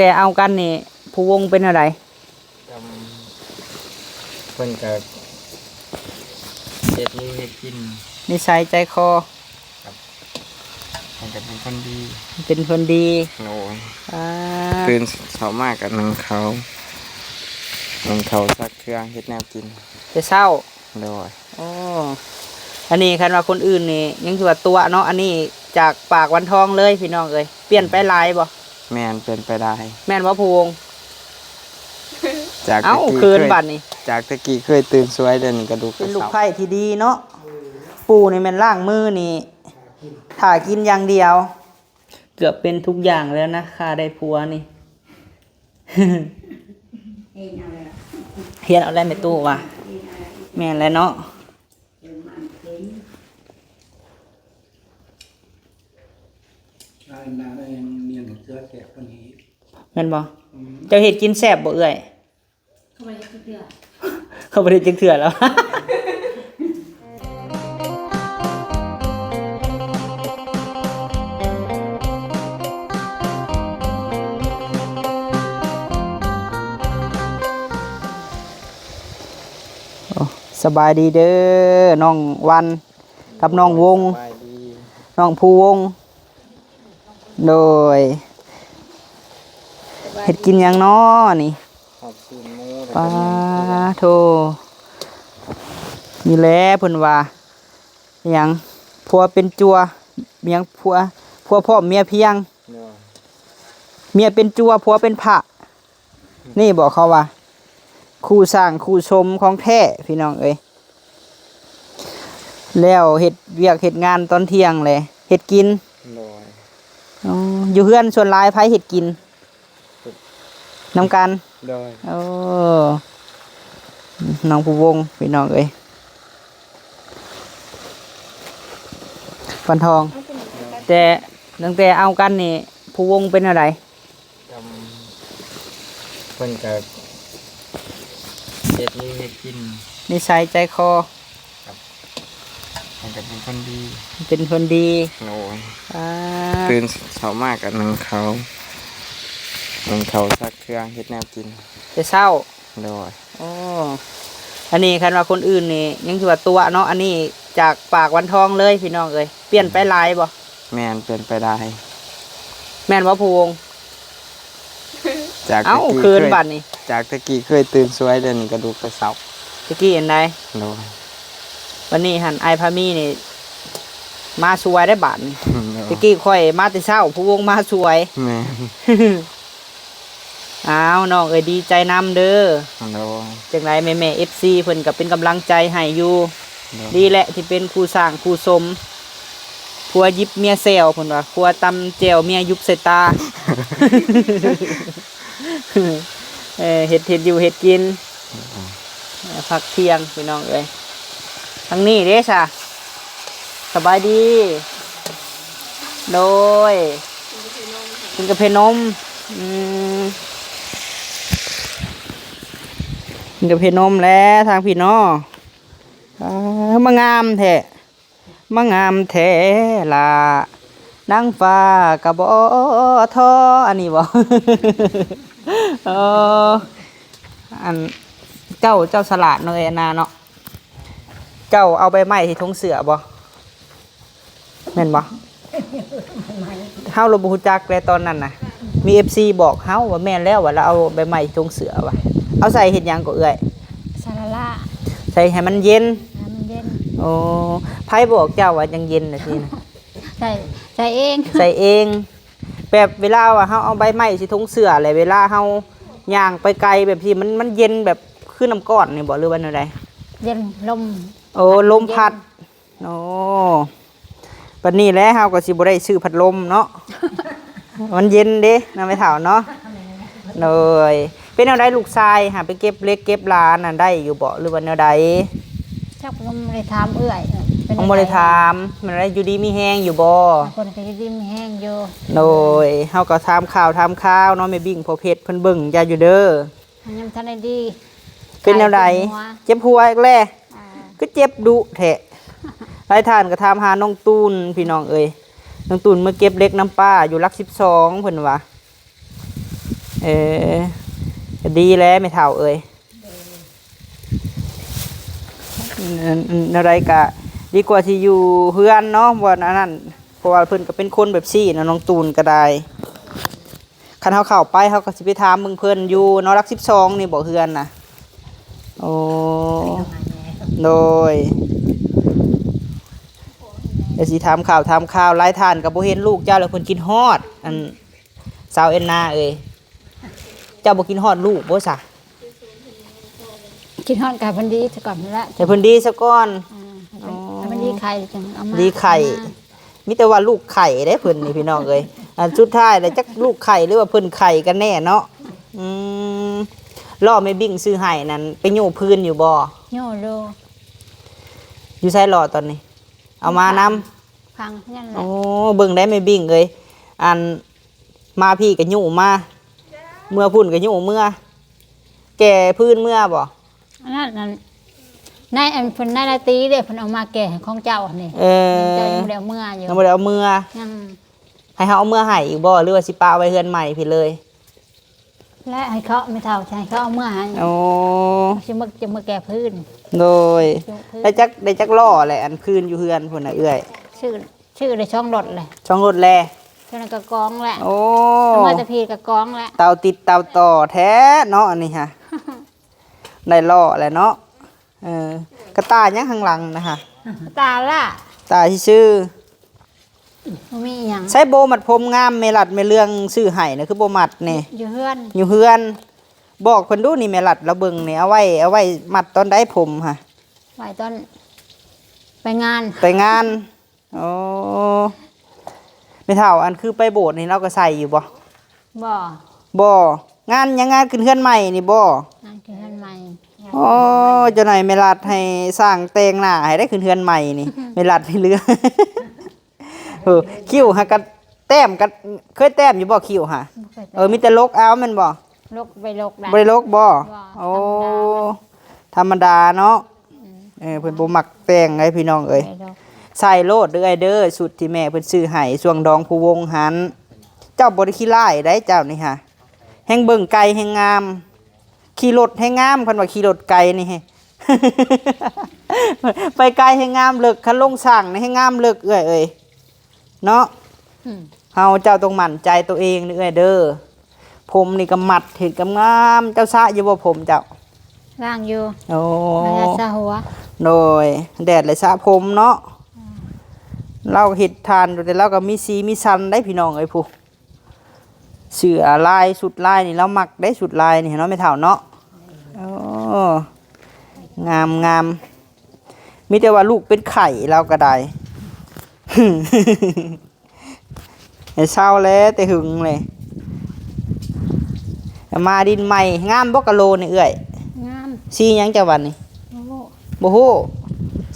ແຕ່ເອົາກັນນີ້ ຜູ້ວົງເປັນແນວໃດ? ກໍເພິ່ນກໍເຮັດຢູ່ເຮັດກິນ ນິໄສໃຈຄໍ ເພິ່ນກໍເປັນຄົນດີ ເປັນຄົນດີ. ໂດຍ ອ່າ ຕື່ນເຊົ້າມາກໍໜຶ້ງເຂົ້າ ໜຶ້ງເຂົ້າ ຊັກເຄື່ອງ ເຮັດແນວກິນແຕ່ເຊົ້າ. ໂດຍ ໂອ້ ອັນນີ້ຄັນວ່າຄົນອື່ນນີ້ຍັງຊິວ່າຕົວະເນາະ ອັນນີ້ຈາກປາກວັນທອງເລີຍພີ່ນ້ອງເອີຍ. ປ່ຽນໄປຫຼາຍບໍ່? ແມ່ນ ປ່ຽນໄປຫຼາຍ. ແມ່ນບໍ່ຜູ້ວົງ? ຈາກ ເອົ້າ ແຕ່ກີ້ ເຂີນບາດນີ້ ຈາກແຕ່ກີ້ເຄີຍຕື່ນສວຍ ດຽວນີ້ກະດູກ ເປັນລູກໃພ້ທີ່ດີເນາະ. ປູ່ນີ້ແມ່ນລ້າງມືນີ້ ຖ້າກິນຢ່າງດຽວ. ເກືອບເປັນທຸກຢ່າງແລ້ວນະ ຂ້າໄດ້ຜົວນີ້. ຮຽນເອົາແລ້ວ ຮຽນເອົາແລ້ວແມ່ຕູ້ວ່າ. ຮຽນເອົາແລ້ວ ແມ່ນແລ້ວເນາະ. ເອີ ໜ້າແມ່ນ ນຽນເສືອແກະຄົນນີ້ ແມ່ນບໍ່? ອືມ ເຈົ້າເຮັດກິນແຊບບໍ່ເອື້ອຍ? ເຂົາບໍ່ໄດ້ເຮັດຈັກເທື່ອ ເຂົາບໍ່ໄດ້ເຮັດຈັກເທື່ອແລ້ວ. ໂອ້ ສະບາຍດີເດີ ນ້ອງວັນກັບນ້ອງວົງ ສະບາຍດີ ນ້ອງພູວົງ. ໂດຍ ເຮັດກິນຫຍັງນໍນີ້? ທອດຊີ້ນໝູ ປາໂທ ນີ້ແຫຼະເພິ່ນວ່າຫຍັງ ຜົວເປັນຈົວ ຫຍັງ ຜົວ ຜົວພ້ອມເມຍພຽງ. ໂດຍ ເມຍເປັນຈົວ ຜົວເປັນພະ. ນີ້ບໍເຂົາວ່າ ຄູ່ສ້າງຄູ່ສົມຂອງແທ້ພີ່ນ້ອງເອີຍ. ແລ້ວເຮັດວຽກເຮັດງານຕອນທ່ຽງແຫຼະເຮັດກິນ. ໂດຍ ອໍ ຢູ່ເຮືອນສ່ວນຫຼາຍໃຜເຮັດກິນ? ນຳກັນ. ໂດຍ ໂອ້ ນ້ອງພູວົງພີ່ນ້ອງເອີຍ ວັນທອງ. ແຕ່ຕັ້ງແຕ່ເອົາກັນນີ້ ພູວົງເປັນແນວໃດ? ກໍເພິ່ນກໍເຮັດຢູ່ເຮັດກິນ ນິໄສໃຈຄໍ ກໍເພິ່ນກໍເປັນຄົນດີ ເປັນຄົນດີ. ໂດຍ ອ່າ ຕື່ນເຊົ້າມາກໍໜຶ້ງເຂົ້າ ໜຶ້ງເຂົ້າ ຊັກເຄື່ອງ ເຮັດແນວກິນແຕ່ເຊົ້າ. ໂດຍ ໂອ້ ອັນນີ້ຄັນວ່າຄົນອື່ນນີ້ຍັງຊິວ່າຕົວະເນາະ ອັນນີ້ຈາກປາກວັນທອງເລີຍພີ່ນ້ອງເອີຍ. ປ່ຽນໄປຫຼາຍບໍ່? ແມ່ນ ປ່ຽນໄປຫຼາຍ. ແມ່ນບໍ່ຜູ້ວົງ? ຈາກ ເອົ້າ ແຕ່ກີ້ ເຂີນບາດນີ້ ຈາກແຕ່ກີ້ເຄີຍຕື່ນສວຍ ດຽວນີ້ກະດຸກະເຊົາ. ແຕ່ກີ້ອັນໃດ? ໂດຍ ບາດນີ້ຫັ້ນ ອ້າຍພາມີນີ້ມາສວຍໄດ້ບາດນີ້. ໂດຍ ແຕ່ກີ້ຂ້ອຍມາແຕ່ເຊົ້າ ຜູ້ວົງມາສວຍ. ແມ່ນ ອ້າວ ນ້ອງເອີຍ ດີໃຈນຳເດີ. ໂດຍ ຈັ່ງໃດແມ່ໆ ເອັຟຊີ ເພິ່ນກໍເປັນກຳລັງໃຈໃຫ້ຢູ່. ໂດຍ ດີແຫຼະທີ່ເປັນຄູ່ສ້າງຄູ່ສົມ ຜົວຢິບເມຍແຊວ ເພິ່ນວ່າ ຜົວຕຳແຈ່ວເມຍຍຸບໃສ່ຕາ. ເອີ ເຮັດ ເຮັດຢູ່ເຮັດກິນ ອືມ ພັກທ່ຽງພີ່ນ້ອງເອີຍ. ທາງນີ້ເດ້ຊະ ສະບາຍດີ. ໂດຍ ກິນກາເຟນົມ. ອືມ ກິນກາເຟນົມແຫຼະທາງພີ່ນ້ອງ. ອ້າ ມາງາມແທ້ ມາງາມແທ້ລະ ນາງຟ້າກໍບໍ່ທໍ້. ອັນນີ້ບໍ່? ເອີ ອັນ ເຈົ້າ ເຈົ້າສະຫຼາດເນາະ ເອື້ອຍນາເນາະ. ເຈົ້າເອົາໃບໄມ້ໃສ່ຖົງເສື້ອບໍ່? ແມ່ນບໍ່? ເຮົາລະບໍ່ຮູ້ຈັກແຫຼະຕອນນັ້ນນະ. ມີເອັຟຊີບອກເຮົາວ່າແມ່ນແລ້ວ ວ່າລາວເອົາໃບໄມ້ໃສ່ຖົງເສື້ອວ່າ. ເອົາໃສ່ເຮັດຫຍັງກໍເອື້ອຍ? ໃສ່ລະລະ ໃສ່ໃຫ້ມັນເຢັນ. ໃຫ້ມັນເຢັນ. ໂອ້ ໃຜບອກເຈົ້າວ່າຍັງເຢັນນະທີນະ? ໃສ່ ໃສ່ເອງ ໃສ່ເອງ. ແບບເວລາວ່າເຮົາເອົາໃບໄມ້ໃສ່ຖົງເສື້ອ ແລ້ວເວລາເຮົາຍ່າງໄປໄກແບບຊີ້ ມັນ ມັນເຢັນແບບຄືນ້ຳກ້ອນນີ້ບໍ່ ຫຼືວ່າແນວໃດ? ເຢັນ ລົມ ໂອ້ ລົມພັດ. ໂອ້ ບັດນີ້ແຫຼະ ເຮົາກໍຊິບໍ່ໄດ້ຊື້ພັດລົມເນາະ ມັນເຢັນເດ້ເນາະ ແມ່ເຖົ້າເນາະ. ໂດຍ ເປັນແນວໃດລູກຊາຍຫາ ໄປເກັບເຫຼັກເກັບຫຼານນັ້ນໄດ້ຢູ່ບໍ່ ຫຼືວ່າແນວໃດ? ຈັກ ຍັງບໍ່ໄດ້ຖາມເອື້ອຍ. ຍັງບໍ່ໄດ້ຖາມ. ແມ່ນແນວໃດ ຢູ່ດີມີແຮງຢູ່ບໍ່? ເພິ່ນກໍຢູ່ດີມີແຮງຢູ່. ໂດຍ ເຮົາກໍຖາມຂ່າວຖາມຄາວເນາະ ແມ່ບິ້ງພໍ່ເພັດເພິ່ນເບິ່ງຢາຢູ່ເດີ. ຍັງບໍ່ທັນໄດ້ດີ. ເປັນແນວໃດ? ເຈັບຫົວອີກແລ້ວ. ອ່າ ຄືເຈັບດຸແທ້. ຫຼາຍທ່ານກໍຖາມຫານ້ອງຕູນ ພີ່ນ້ອງເອີຍ. ນ້ອງຕູນເມືອເກັບເຫຼັກນຳປ້າຢູ່ຫຼັກສິບສອງ ເພິ່ນວ່າ. ເອີ ກໍດີແລ້ວແມ່ເຖົ້າເອີຍ. ແນວໃດກະດີກວ່າຊິຢູ່ເຮືອນເນາະ ບ່ອນອັນນັ້ນ ເພາະວ່າເພິ່ນກໍເປັນຄົນແບບຊີ້ນະ ນ້ອງຕູນກໍໄດ້. ຄັນເຮົາເຂົ້າໄປ ເຮົາກໍຊິໄປຖາມເບິ່ງເພິ່ນຢູ່ເນາະ. ຫຼັກສິບສອງນີ້ບໍ່ ເຮືອນນະ? ໂອ້ ໂດຍ ດຽວຊິຖາມຂ່າວ ຖາມຂ່າວ. ຫຼາຍທ່ານກໍບໍ່ເຫັນລູກເຈົ້າແລ້ວ ເພິ່ນຄິດຮອດ ອັນ ສາວແອນນາເອີຍ. ເຈົ້າບໍ່ຄິດຮອດລູກບໍ່ຊະ? ຄິດຮອດກໍໃຫ້ເພິ່ນດີຊະກ່ອນແຫຼະ ໃຫ້ເພິ່ນດີຊະກ່ອນ. ອືມ ໃຫ້ເພິ່ນ ອໍ ໃຫ້ເພິ່ນດີໄຂ້ຈຶ່ງເອົາມາ ດີໄຂ້ ເອົາມາ. ມີແຕ່ວ່າລູກໄຂ້ເດ້ເພິ່ນນີ້ ພີ່ນ້ອງເອີຍ. ອັນສຸດທ້າຍແລ້ວ ຈັກລູກໄຂ້ ຫຼືວ່າເພິ່ນໄຂ້ກັນແນ່ເນາະ. ອືມ ລໍ້ແມ່ບິ້ງຊື້ໃຫ້ນັ້ນ ໄປຍູ້ພື້ນຢູ່ບໍ່? ຍູ້ຢູ່. ຢູ່ໃສລໍ້ຕອນນີ້? ເອົາມານຳ ພັງນັ້ນແຫຼະ. ໂອ້ ເບິ່ງໄດ້ແມ່ບິ້ງເອີຍ ອັນ ມາພີ້ກໍຍູ້ມາ ເມືອພຸ້ນກໍຍູ້ເມືອ ແກ່ພື້ນເມືອບໍ່? ອັນນັ້ນ ອັນ ນາຍ ອັນເພິ່ນ ນາຍລາຕີເດ້ ເພິ່ນເອົາມາແກ່ໃຫ້ຂອງເຈົ້ານີ້. ເອີ ເຈົ້າຍັງບໍ່ໄດ້ເອົາເມືອຢູ່ ຍັງບໍ່ໄດ້ເອົາເມືອ. ຍັງ ໃຫ້ເຮົາເອົາເມືອໃຫ້ອີກບໍ່ ຫຼືວ່າຊິປະໄວ້ເຮືອນໃໝ່ພີ້ເລີຍ? ແລະໃຫ້ເຂົາ ແມ່ເຖົ້າໃຫ້ເຂົາເອົາເມືອໃຫ້. ໂອ້ ຊິມາ ຈະມາແກ່ພື້ນ. ໂດຍ ແລ້ວຈັກ ໄດ້ຈັກລໍ້ແຫຼະ ອັນຄືນຢູ່ເຮືອນພຸ້ນນະເອື້ອຍ? ຊື້ ຊື້ໄດ້ສອງລົດແຫຼະ ສອງລົດແລະ. ເທົ່ານັ້ນກໍກອງແຫຼະ. ໂອ້ ເອົາມາແຕ່ພີ້ກໍກອງແຫຼະ ເຕົາຕິດເຕົາຕໍ່ແທ້ເນາະ ອັນນີ້ຫະ. ໄດ້ລໍ້ແຫຼະເນາະ. ເອີ ກະຕ່າຫຍັງຂ້າງຫຼັງນະຫະ? ກະຕ່າລະ ຕ່າຊື່ໆ ບໍ່ມີຫຍັງ. ໃຊ້ໂບມັດຜົມງາມ ແມ່ລັດແມ່ເລື່ອງຊື້ໃຫ້ນະ ຄືບໍ່ມັດແດ່? ຢູ່ເຮືອນ ຢູ່ເຮືອນ. ບອກເພິ່ນດູນີ້ ແມ່ລັດລາວເບິ່ງນີ້ ເອົາໄວ້ ເອົາໄວ້ມັດຕອນໃດຜົມຫະ? ໄວ້ຕອນໄປງານ ໄປງານ. ໂອ້ ແມ່ເຖົ້າ ອັນຄືໄປໂບດນີ້ ລາວກໍໃສ່ຢູ່ບໍ່? ບໍ່ ບໍ່. ງານຫຍັງ? ງານຂຶ້ນເຮືອນໃໝ່ນີ້ບໍ່? ງານຂຶ້ນເຮືອນໃໝ່. ໂອ້ ເຈົ້າໜ້ອຍແມ່ລັດໃຫ້ຊ່າງແຕ່ງໜ້າໃຫ້ໄດ້ ຂຶ້ນເຮືອນໃໝ່ນີ້ ແມ່ລັດໃຫ້ເລືອກ. ເອີ ຄິ້ວຫາກະແຕ້ມ ກະເຄີຍແຕ້ມຢູ່ບໍ່ຄິ້ວຫາ? ບໍ່ເຄີຍແຕ້ມ. ເອີ ມີແຕ່ລົກເອົາແມ່ນບໍ່? ລົກ ໄປລົກໄດ້ ບໍ່ໄດ້ລົກບໍ່? ບໍ່ ໂອ້ ທຳມະດາ ທຳມະດາເນາະ. ອືມ ເອີ ເພິ່ນບໍ່ມັກແຕ່ງໃດພີ່ນ້ອງເອີຍ. ໃສ່ໂລດເດີ້ເອື້ອຍເດີ້ ຊຸດທີ່ແມ່ເພິ່ນຊື້ໃຫ້ຊ່ວງດອງພູວົງຫັ້ນ. ເຈົ້າບໍ່ໄດ້ຂີ້ລ້າຍໃດເຈົ້ານີ້ຫາ ແຮ່ງເບິ່ງໄກແຮ່ງງາມ ຂີ່ລົດແຮ່ງງາມ. ຄັນວ່າຂີ່ລົດໄກນີ້ ໄປໄກແຮ່ງງາມເລິກ ຄັນລົງຊ່າງນີ້ແຮ່ງງາມເລິກເອື້ອຍເອີຍເນາະ. ອືມ ເຮົາ ເຈົ້າຕ້ອງໝັ້ນໃຈໂຕເອງເດີ້ເອື້ອຍເດີ້. ຜົມນີ້ກໍມັດເຮັດງາມໆ. ເຈົ້າສະຢູ່ບໍ່ຜົມເຈົ້າ? ລ້າງຢູ່. ໂອ້ ມາສະຫົວ. ໂດຍ ແດດແລະສະຜົມເນາະ. ອືມ ລາວເຮັດທ່ານຢູ່ ແຕ່ລາວກໍມີສີມີສັນໄດ໋ພີ່ນ້ອງເອີຍ. ຜູ້ເສື້ອລາຍ ຊຸດລາຍນີ້ລາວມັກເດ້ ຊຸດລາຍນີ້ເນາະ ແມ່ເຖົ້າເນາະ. ໂອ້ ງາມໆ. ມີແຕ່ວ່າລູກເປັນໄຂ້ລາວກໍໄດ້ ໃຫ້ເຊົາແລ້ວແຕ່ຫຶງເລີຍ. ມາດິນໃໝ່ ງາມບໍ່ກະໂລນີ້ເອື້ອຍ? ງາມ. ສີຫຍັງເຈົ້າວ່ານີ້? ບໍ່ຮູ້ ບໍ່ຮູ້.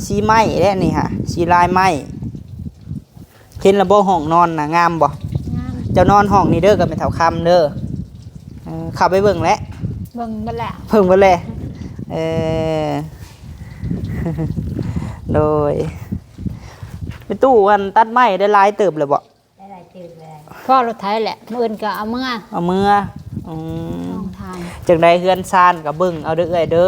ສີໄມ້ແຫຼະນີ້ຫາ ສີລາຍໄມ້. ເຫັນລະບໍ່ຫ້ອງນອນນະ ງາມບໍ່? ງາມ. ເຈົ້ານອນຫ້ອງນີ້ເດີ້ ກັບແມ່ເຖົ້າຄຳເດີ້. ເອີ ເຂົ້າໄປເບິ່ງແຫຼະ ເບິ່ງເບິດແຫຼະ ເບິ່ງເບິດແຫຼະ. ເອີ ໂດຍ ແມ່ຕູ້ ອັນ ຕັດໄມ້ໄດ້ຫຼາຍເຕີບແລ້ວບໍ່? ໄດ້ຫຼາຍເຕີບແລ້ວ. ພໍລົດໄຖແຫຼະ ມື້ອື່ນກໍເອົາເມືອ ເອົາເມືອ. ອືມ ຈັ່ງໃດເຮືອນຊານກໍເບິ່ງເອົາເດີ້ເອື້ອຍເດີ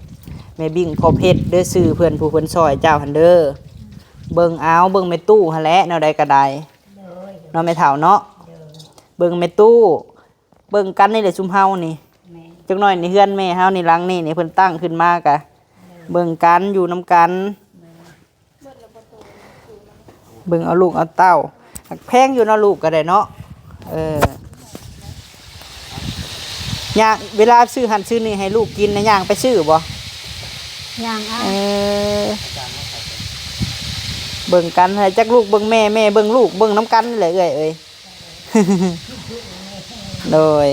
້. ແມ່ບິ້ງພໍ່ເພັດເດີ້ ຊື່ເພິ່ນ ຜູ້ເພິ່ນຊ່ອຍເຈົ້າຫັ້ນເດີ້. ເບິ່ງເອົາ ເບິ່ງແມ່ຕູ້ຫັ້ນແຫຼະ ແນວໃດກໍໄດ້. ໂດຍ ເນາະແມ່ເຖົ້າເນາະ. ໂດຍ ເບິ່ງແມ່ຕູ້ ເບິ່ງກັນນີ້ແຫຼະຊຸມເຮົານີ້. ແມ່ນ. ຈັກໜ້ອຍນີ້ເຮືອນແມ່ເຮົານີ້ ຫຼັງນີ້ນີ້ ເພິ່ນຕັ້ງຂຶ້ນມາກະ ໂດຍ ເບິ່ງກັນ ຢູ່ນຳກັນ. ໂດຍ ເບິ່ງເອົາລູກເອົາເຕົ້າ. ແພງຢູ່ເນາະ ລູກກໍໄດ້ເນາະ. ເອີ ຍ່າງ ເວລາຊື້ຫັ້ນຊື້ນີ້ໃຫ້ລູກກິນນະ ຍ່າງໄປຊື້ບໍ່? ຍ່າງເອົາ. ເອີ ເບິ່ງກັນ ໃຫ້ຈັກລູກເບິ່ງແມ່ ແມ່ເບິ່ງລູກ ເບິ່ງນຳກັນແຫຼະເອື້ອຍເອີຍ. ໂດຍ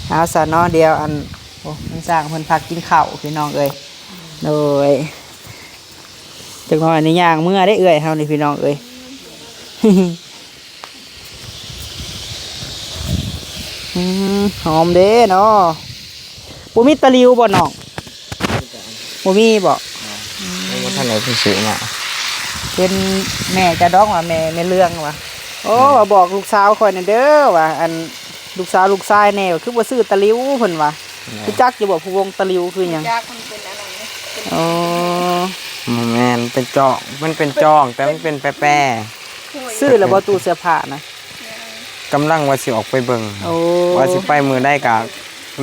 ເອົາຊະເນາະ ດຽວອັນ ໂອ້ ທາງຊ່າງເພິ່ນພາກິນເຂົ້າພີ່ນ້ອງເອີຍ. ໂດຍ ຈັກໜ້ອຍນີ້ຍ່າງເມືອເດ້ເອື້ອຍເຮົານີ້ພີ່ນ້ອງເອີຍ. ອືມ ຫອມເດ້ເນາະ. ບໍ່ມີຕະຫຼິວບໍ່ນ້ອງ? ບໍ່ມີບໍ່? ບໍ່ ອືມ ບໍ່ທັນໄດ້ໄປຊື້ມາ. ເຫັນແມ່ເຈົ້າດອກວ່າ ແມ່ ແມ່ເລື່ອງວ່າ ໂອ້ ວ່າບອກລູກສາວຂ້ອຍແດ່ເດີ ວ່າ ອັນ ລູກສາວລູກຊາຍແດ່ ວ່າຄືບໍ່ຊື້ຕະຫຼິວ ເພິ່ນວ່າ. ແມ່ນ. ຮູ້ຈັກຢູ່ບໍ່ ຜູ້ວົງຕະຫຼິວຄືຫຍັງ? ຈັກ ມັນເປັນອັນນັ້ນເດ້. ອໍ ບໍ່ແມ່ນ ເປັນຈອງ ມັນເປັນຈອງ ແຕ່ມັນເປັນແປໆ. ໂອ້ຍ ຊື້ແລ້ວບໍ່ ຕູ້ເສື້ອຜ້ານະ? ກຳລັງວ່າຊິອອກໄປເບິ່ງ. ໂອ້ ວ່າຊິໄປມື້ໃດກະ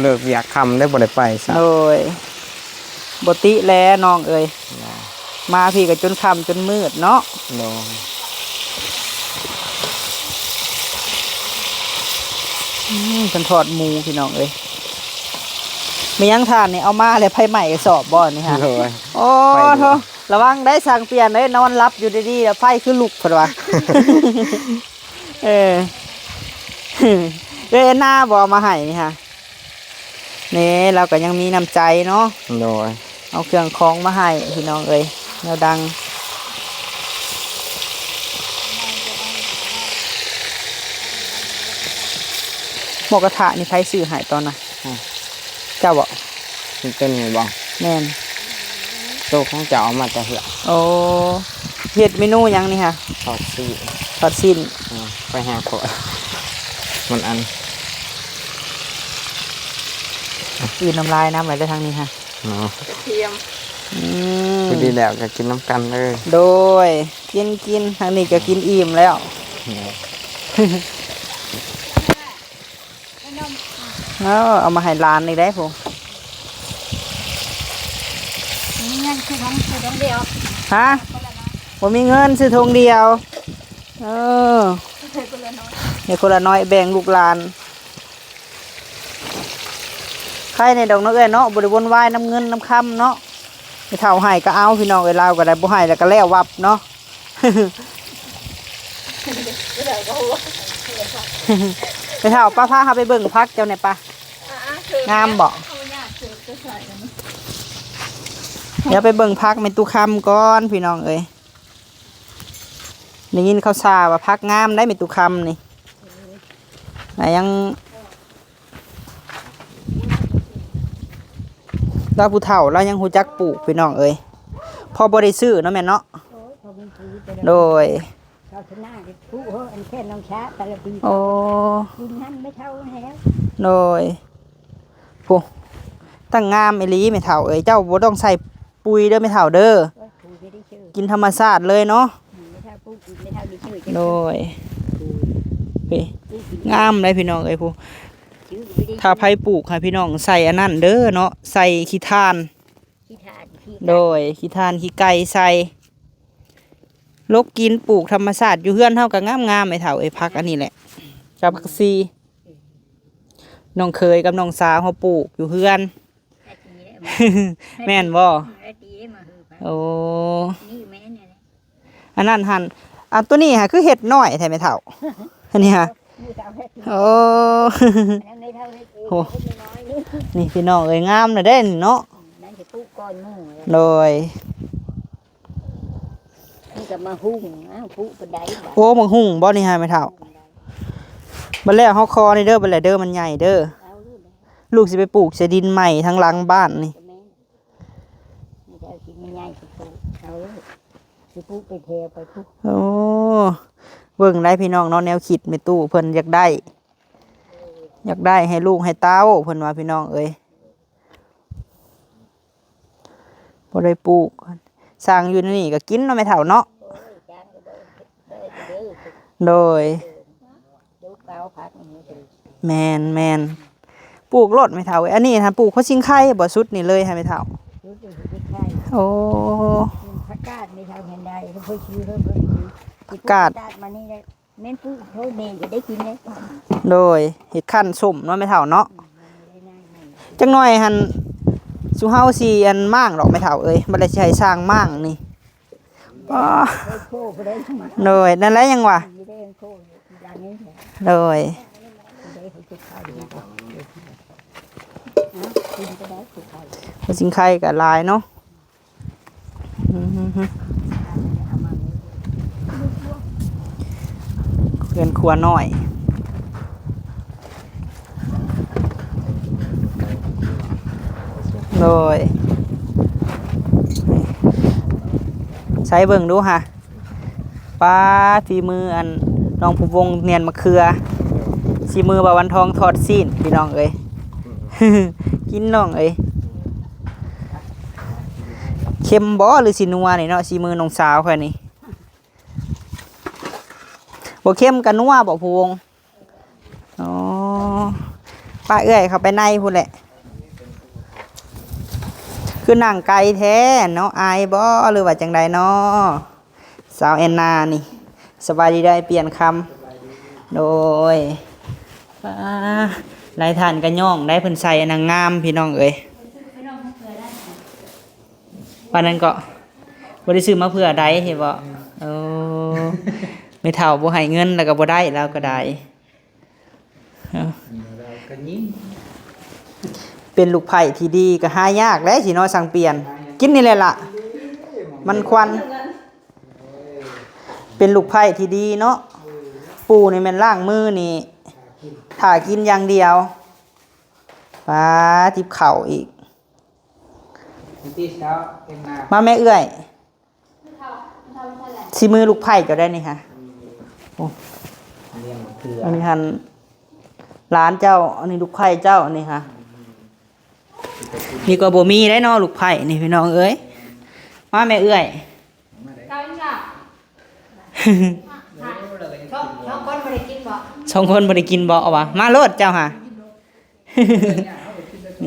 ເລີກວຽກຄ່ຳເລີຍບໍ່ໄດ້ໄປຊະ. ໂດຍ ບໍ່ຕິແລນ້ອງເອີຍ. ມາພີ້ກໍຈົນຄ່ຳຈົນມືດເນາະ. ໂດຍ. ອືມ ເພິ່ນທອດໝູພີ່ນ້ອງເອີຍ. ແມ່ນຫຍັງທ່ານນີ້ ເອົາມາແລ້ວໄຟໄໝ້ກະສອບບໍ່ນີ້ຮະ? ໂດຍ. ໂອ້ ໄຟ ໂທ້ ລະວັງໄດ້ ຊ່າງປ່ຽນເອີຍ ນອນຫຼັບຢູ່ດີໆ ແລ້ວໄຟຄືລຸກ ເພິ່ນວ່າ. ເອີ ເອື້ອຍແອນນາບໍ່ເອົາມາໃຫ້ນີ້ຮະ? ນີ້ ລາວກໍຍັງມີນ້ຳໃຈເນາະ. ໂດຍ. ເອົາເຄື່ອງຂອງມາໃຫ້ພີ່ນ້ອງເອີຍ ແນວດັງ. ໝູກະທະນີ້ໃຜຊື້ໃຫ້ຕອນນະ? ອືມ ເຈົ້າບໍ? ເປັນໂຕນີ້ບໍ? ແມ່ນ. ໂຕຂອງເຈົ້າເອົາມາແຕ່ເຮືອນ. ໂອ້ ເຮັດເມນູຫຍັງນີ້ຮະ? ທອດຊີ້ນ. ທອດຊີ້ນ. ອືມ ໄປຫາຂ້ອຍ ມັນອັນ ກລືນນ້ຳລາຍນຳ ແລ້ວເດີທາງນີ້ຮະ. ອໍ ກະທຽມ. ອືມ ພໍດີແລ້ວກໍກິນນຳກັນເດີ. ໂດຍ ກິນ ກິນ ທາງນີ້ກໍກິນອີ່ມແລ້ວ. ໂດຍ. ເອົາ ເອົາມາໃຫ້ຫຼານອີກໄດ໋ພຸ້ນ. ມີເງິນຊື້ຖົງ ຊື້ຖົງດຽວ. ຮະ? ບໍ່ມີເງິນຊື້ຖົງດຽວ. ເອີ ໃຫ້ຄົນລະໜ້ອຍ ໃຫ້ຄົນລະໜ້ອຍ ແບ່ງລູກຫຼານ. ໃຄແດ່ດອກເນາະເອື້ອຍເນາະ ບໍ່ໄດ້ວົນວາຍນຳເງິນນຳຄຳເນາະ. ແມ່ເຖົ້າໃຫ້ກໍເອົາ ພີ່ນ້ອງເອີຍ ລາວກໍໄດ້ ບໍ່ໃຫ້ແລ້ວກໍແລ້ວວັບເນາະ. ແມ່ເຖົ້າ ປະ ພາເຮົາໄປເບິ່ງຜັກເຈົ້າແດ່ປະ. ອ່າໆ ງາມບໍ່? ດຽວໄປເບິ່ງຜັກແມ່ຕູ້ຄຳກ່ອນ ພີ່ນ້ອງເອີຍ. ໄດ້ຍິນຂ່າວສາວວ່າຜັກງາມໄດ໋ແມ່ຕູ້ຄຳນີ້. ອາ ຍັງ ລາວຜູ້ເຖົ້າ ລາວຍັງຮູ້ຈັກປູກ ພີ່ນ້ອງເອີຍ. ພໍບໍ່ໄດ້ຊື້ເນາະແມ່ເນາະ. ໂດຍ. ເຂົາຊະນາກໍປູກ ເອີ ອັນແຄ່ນນ້ອງຊາ ແຕ່ລະປີ. ໂອ້ ກິນຫັ້ນແມ່ເຖົ້າແລ້ວ. ໂດຍ. ໂອ້ ຕັ້ງງາມອີ່ຫຼີແມ່ເຖົ້າເອີຍ. ເຈົ້າບໍ່ຕ້ອງໃສ່ປຸ໋ຍເດີແມ່ເຖົ້າເດີ. ໂອ້ຍ ປູກໄດ້ເຊີ ກິນທຳມະຊາດເລີຍເນາະ. ອືມ ແມ່ເຖົ້າປູກ ແມ່ເຖົ້າໄດ້ເຊີ. ໂດຍ. ປູກ ເອີ ປູກກິນ ງາມເລີຍພີ່ນ້ອງເອີຍ. ປູກ ຖ້າໃຜປູກໃຫ້ພີ່ນ້ອງໃສ່ອັນນັ້ນເດີເນາະ ໃສ່ຂີ້ຖ່ານ. ຂີ້ຖ່ານ ຂີ້ ໂດຍ ຂີ້ຖ່ານຂີ້ໄກ່ໃສ່ ລົກກິນ. ປູກທຳມະຊາດຢູ່ເຮືອນເຮົາກໍງາມໆ ແມ່ເຖົ້າເອີຍ. ຜັກອັນນີ້ແຫຼະ ກັບຜັກຊີ ນ້ອງເຂີຍກັບນ້ອງສາວເຮົາປູກຢູ່ເຮືອນ. ແມ່ນບໍ່? ໂອ້ ນີ້ແມ່ນແຫຼະ. ອັນນັ້ນຫັ້ນ ອັນໂຕນີ້ຫາຄືເຮັດນ້ອຍແທ້ແມ່ເຖົ້າ? ອັນນີ້ຫາ ໂອ້ ອັນນັ້ນແມ່ເຖົ້າເຮັດເອງ. ໂອ້ ເຮັດນ້ອຍໆ ນີ້ ນີ້ພີ່ນ້ອງເອີຍ ງາມນະເດ້ນີ້ເນາະ. ອືມ ນັ້ນຊິປູກກ່ອນໝູ່. ໂດຍ. ນີ້ກໍໝາກຫຸ່ງ ອ້າວ ປູກປານໃດບາດ. ໂອ້ ໝາກຫຸ່ງບໍ່ນີ້ຫາແມ່ເຖົ້າ? ບັດແລ້ວເຮົາຂໍນີ້ເດີ ບັດແລ້ວເດີ ມັນໃຫຍ່ເດີ. ເອົາລູກເດີ ລູກຊິໄປປູກໃສ່ດິນໃໝ່ທາງຫຼັງບ້ານນີ້. ແມ່ນ. ນີ້ເຈົ້າຊິມີໃຫຍ່ຊິປູກ ເອົາເລີຍ ຊິປູກເປັນແຖວໄປພຸ້ນ. ໂອ້ ເບິ່ງໄດ້ພີ່ນ້ອງເນາະ ແນວຄິດແມ່ຕູ້ເພິ່ນຢາກໄດ້ ຢາກໄດ້ໃຫ້ລູກໃຫ້ເຕົ້າ ເພິ່ນວ່າພີ່ນ້ອງເອີຍ. ບໍ່ໄດ້ປູກ ສ້າງຢູ່ໃນນີ້ກໍກິນເນາະແມ່ເຖົ້າເນາະ. ໂດຍ ຈ້າງກໍບໍ່ໄດ້ເດີ. ໂດຍ. ເອີ ດູເອົາຜັກນີ້ເດີ. ແມ່ນໆ ປູກໂລດແມ່ເຖົ້າເອີຍ. ອັນນີ້ຫັ້ນປູກຫົວຊິງໄຄບໍ່? ຊຸດນີ້ເລີຍໃຫ້ແມ່ເຖົ້າ. ຊຸດນີ້ຫົວຊິງໄຄ. ໂອ້ ຜັກກາດແມ່ເຖົ້າເຫັນໄດ້ ເພິ່ນຊື້ ເພິ່ນຊື້ ຜັກກາດ ຜັກກາດມານີ້ແຫຼະ. ແມ່ນປູກໂທດແມ່ນຈະໄດ້ກິນເດ້. ໂດຍ ເຮັດຂັ້ນສົ້ມເນາະແມ່ເຖົ້າເນາະ. ອືມ ມັນໄດ້ງ່າຍໆ ຈັກໜ່ອຍຫັ້ນ ຊຸມເຮົາຊິອັນມ້າງດອກແມ່ເຖົ້າເອີຍ. ບັດໃດຊິໃຫ້ຊ່າງມ້າງນີ້. ອໍ ໂອ້ ໂອ້ ບໍ່ໄດ້ ໂດຍ ນັ້ນແຫຼະຍັງວ່າ ໂດຍ ຫົວຊິງໄຄກໍຫຼາຍເນາະ. ອືມ ເຮືອນຄົວນ້ອຍ. ໂດຍ ໃສ່ເບິ່ງດູຫາ ປ້າ ຝີມືອັນ ນ້ອງພູວົງນຽນມະເຂືອ ສີມືບ່າວວັນທອງທອດຊີ້ນ ພີ່ນ້ອງເອີຍ ກິນນ້ອງເອີຍ. ເຄັມບໍ່ ຫຼືຊິນົວນີ້ເນາະ ສີມືນ້ອງສາວຂ້ອຍນີ້? ບໍ່ເຄັມກະນົວບໍ່ ພູວົງ? ອໍ ປະເອື້ອຍເຂົ້າໄປໃນພຸ້ນແຫຼະ. ຄືນັ່ງໄກແທ້ເນາະ ອາຍບໍ່ ຫຼືວ່າຈັ່ງໃດເນາະ ສາວແອນນານີ້? ສະບາຍດີເດີ ປ່ຽນຄຳ ໂດຍ. ປ້າ ຫຼາຍທ່ານກະຍ້ອງໄດ໋ ເພິ່ນໃສ່ອັນນາງງາມ ພີ່ນ້ອງເອີຍ. ປານນັ້ນເກາະ ບໍ່ໄດ້ຊື້ມາເພື່ອໃດ ເຫັນບໍ່? ໂອ້ ແມ່ເຖົ້າບໍ່ໃຫ້ເງິນ ແລ້ວກໍບໍ່ໄດ້ ລາວກໍໄດ້. ເອີ ເປັນລູກໃພ້ທີ່ດີກໍຫາຍາກແຫຼະ ຊິເນາະ ຊ່າງປ່ຽນ. ກິນນີ້ແຫຼະລະ ມັນຄວັນ. ເປັນລູກໃພ້ທີ່ດີເນາະ. ປູ່ນີ້ແມ່ນລ້າງມືນີ້ ຖ້າກິນຢ່າງດຽວ. ປາ ຈິບເຂົ້າອີກ. ມາແມ່ເອື້ອຍ ສີມືລູກໃພ້ເຈົ້າໄດ໋ນີ້ຫະ. ໂອ້ ອັນນີ້ຫັ້ນຫຼານເຈົ້າ ອັນນີ້ລູກໃພ້ເຈົ້າ ອັນນີ້ຫະ. ນີ້ກໍບໍ່ມີໄດ໋ເນາະ ລູກໃພ້ນີ້ ພີ່ນ້ອງເອີຍ. ມາແມ່ເອື້ອຍ ສອງຄົນບໍ່ໄດ້ກິນບໍ່ ເອົາວ່າ ມາໂລດເຈົ້າຫະ.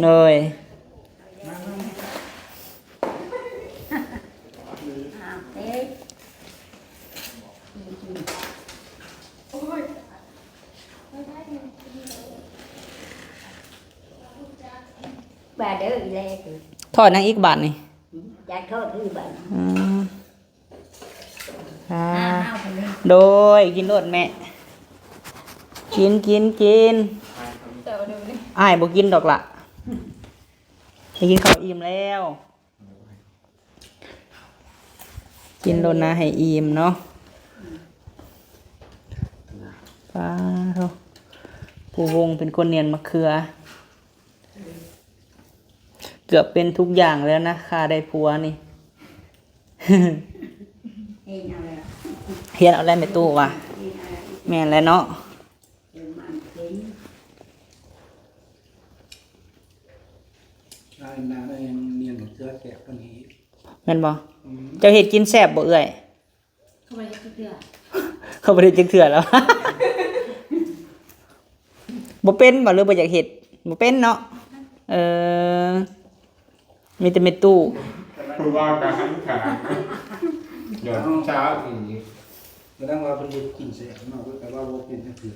ໂດຍ ວ່າເດີອີແລ ທອດຫຍັງອີກບາດນີ້? ຢາກທອດຄືບາດ ອືມ. ອ່າ ໂດຍ ກິນໂລດແມ່ ກິນ ກິນ ກິນ. ອ້າຍບໍ່ກິນດອກລະ ໄດ້ກິນເຂົ້າອີ່ມແລ້ວ. ກິນໂລດນະໃຫ້ອີ່ມເນາະ. ປາໂທ ຜູ້ວົງເປັນຄົນໜຽນມະເຂືອ. ເກືອບເປັນທຸກຢ່າງແລ້ວນະ ຂ້າໄດ້ຜົວນີ້. ຮຽນເອົາແລ້ວ ຮຽນເອົາແລ້ວແມ່ຕູ້ວ່າ. ຮຽນເອົາແລ້ວ ແມ່ນແລ້ວເນາະ. ເອີ ມັນເປັນ ລາວເຮັດນາໄດ້ຍັງນຽນເສືອແກະປານນີ້ ແມ່ນບໍ່? ອືມ ເຈົ້າເຮັດກິນແຊບບໍ່ເອື້ອຍ? ເຂົາບໍ່ໄດ້ເຮັດຈັກເທື່ອ ເຂົາບໍ່ໄດ້ເຮັດຈັກເທື່ອແລ້ວ. ບໍ່ເປັນບໍ່ ຫຼືບໍ່ຢາກເຮັດ? ບໍ່ເປັນເນາະ. ເອີ ມີແຕ່ແມ່ຕູ້ ຜູ້ວ່າກະຫັນຂາດ ຍ້ອນເຊົ້າອີກ. ກະດັງວ່າເພິ່ນເຮັດກິນແຊບເນາະ ແຕ່ວ່າບໍ່ເປັນຈັກເທື່ອ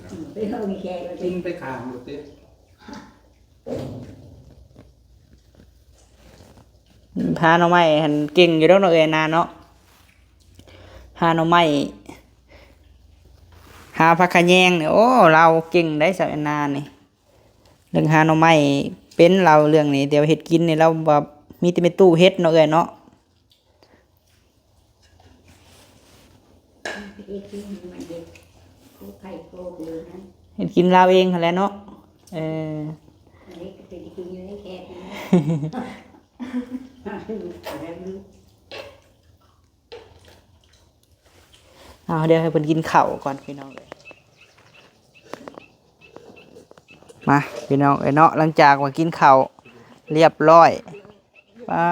ກິນໄປຂ້າງໂລດເດ້. ຫາໜໍ່ໄມ້ຫັ້ນເກັ່ງຢູ່ດອກເນາະ ເອື້ອຍນາເນາະ. ຫາໜໍ່ໄມ້ ຫາຜັກຂະແຍງນີ້ ໂອ້ ລາວເກັ່ງໄດ໋ ສາວແອນນານີ້. ເລື່ອງຫາໜໍ່ໄມ້ເປັນລາວເລື່ອງນີ້ ແຕ່ວ່າເຮັດກິນນີ້ລາວວ່າມີແຕ່ແມ່ຕູ້ເຮັດເນາະ ເອື້ອຍເນາະ. ເຮັດກິນມັນເຮັດໂຄໄຂ່ໂຄເບຍນັ້ນ ເຮັດກິນລາວເອງຫັ້ນແຫຼະເນາະ. ເອີ ອັນນີ້ກໍເປັນກິນຢູ່ໃນແຄບນີ້. ເອົາ ດຽວໃຫ້ເພິ່ນກິນເຂົ້າກ່ອນພີ່ນ້ອງເອີຍ. ມາ ພີ່ນ້ອງເອີຍເນາະ ຫຼັງຈາກວ່າກິນເຂົ້າລຽບຮ້ອຍ ປາ